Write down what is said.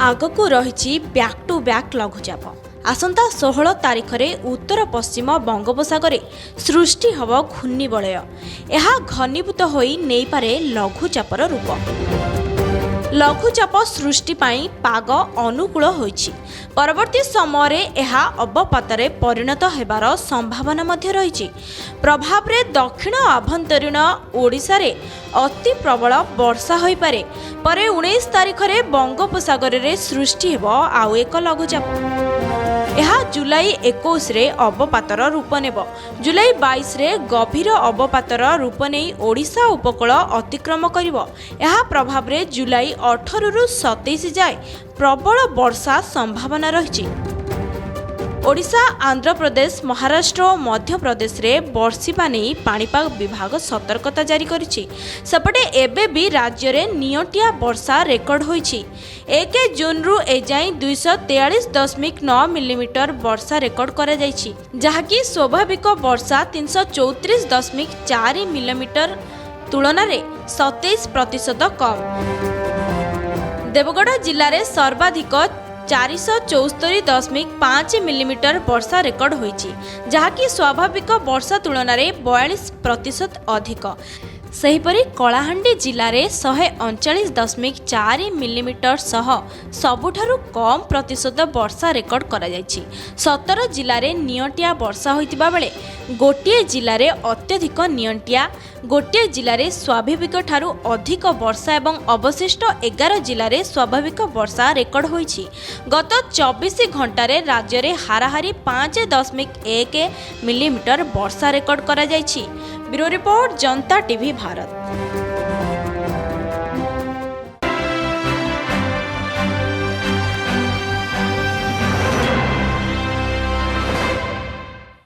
ଆଗକୁ ରହିଛି back to back ଲଘୁଚାପ। ଆସନ୍ତା 16 ତାରିଖରେ ଉତ୍ତର ପଶ୍ଚିମ ବଙ୍ଗୋପସାଗରରେ ସୃଷ୍ଟି ହେବ ଘୂର୍ଣ୍ଣିବଳୟ। ଏହା ଘନୀଭୂତ ହୋଇ ନେଇପାରେ ଲଘୁଚାପର ରୂପ। ଲଘୁଚାପ ସୃଷ୍ଟି ପାଇଁ ପାଗ ଅନୁକୂଳ ହୋଇଛି। ପରବର୍ତ୍ତୀ ସମୟରେ ଏହା ଅବପାତରେ ପରିଣତ ହେବାର ସମ୍ଭାବନା ମଧ୍ୟ ରହିଛି। ପ୍ରଭାବରେ ଦକ୍ଷିଣ ଆଭ୍ୟନ୍ତରୀଣ ଓଡ଼ିଶାରେ ଅତି ପ୍ରବଳ ବର୍ଷା ହୋଇପାରେ। ପରେ 19 ତାରିଖରେ ବଙ୍ଗୋପସାଗରରେ ସୃଷ୍ଟି ହେବ ଆଉ ଏକ ଲଘୁଚାପ। ଏହା ଜୁଲାଇ 21ରେ ଅବପାତର ରୂପ ନେବ। ଜୁଲାଇ 22ରେ ଗଭୀର ଅବପାତର ରୂପ ନେଇ ଓଡ଼ିଶା ଉପକୂଳ ଅତିକ୍ରମ କରିବ। ଏହା ପ୍ରଭାବରେ ଜୁଲାଇ 18ରୁ 27 ଯାଏ ପ୍ରବଳ ବର୍ଷା ସମ୍ଭାବନା ରହିଛି। ଓଡ଼ିଶା, ଆନ୍ଧ୍ରପ୍ରଦେଶ, ମହାରାଷ୍ଟ୍ର ଓ ମଧ୍ୟପ୍ରଦେଶରେ ବର୍ଷିବା ନେଇ ପାଣିପାଗ ବିଭାଗ ସତର୍କତା ଜାରି କରିଛି। ସେପଟେ ଏବେ ବି ରାଜ୍ୟରେ ନିଅଣ୍ଟିଆ ବର୍ଷା ରେକର୍ଡ ହୋଇଛି। 1 ଜୁନ୍ରୁ ଏଯାଏଁ 243.9 ମିଲିମିଟର ବର୍ଷା ରେକର୍ଡ କରାଯାଇଛି, ଯାହାକି ସ୍ୱାଭାବିକ ବର୍ଷା 334.4 ମିଲିମିଟର ତୁଳନାରେ 27% କମ୍। ଦେବଗଡ଼ ଜିଲ୍ଲାରେ ସର୍ବାଧିକ 474.5 ମିଲିମିଟର ବର୍ଷା ରେକର୍ଡ ହୋଇଛି, ଯାହାକି ସ୍ୱାଭାବିକ ବର୍ଷା ତୁଳନାରେ 42% ଅଧିକ। ସେହିପରି କଳାହାଣ୍ଡି ଜିଲ୍ଲାରେ 139.4 ମିଲିମିଟର ସହ ସବୁଠାରୁ କମ୍ ପ୍ରତିଶତ ବର୍ଷା ରେକର୍ଡ କରାଯାଇଛି। 17 ଜିଲ୍ଲାରେ ନିଅଣ୍ଟିଆ ବର୍ଷା ହୋଇଥିବା ବେଳେ ଗୋଟିଏ ଜିଲ୍ଲାରେ ଅତ୍ୟଧିକ ନିଅଣ୍ଟିଆ, ଗୋଟିଏ ଜିଲ୍ଲାରେ ସ୍ୱାଭାବିକଠାରୁ ଅଧିକ ବର୍ଷା ଏବଂ ଅବଶିଷ୍ଟ 11 ଜିଲ୍ଲାରେ ସ୍ୱାଭାବିକ ବର୍ଷା ରେକର୍ଡ ହୋଇଛି। ଗତ 24 ଘଣ୍ଟାରେ ରାଜ୍ୟରେ ହାରାହାରି 5.1 ମିଲିମିଟର ବର୍ଷା ରେକର୍ଡ କରାଯାଇଛି। ବ୍ୟୁରୋ ରିପୋର୍ଟ, ଜନତା ଟିଭି ଭାରତ।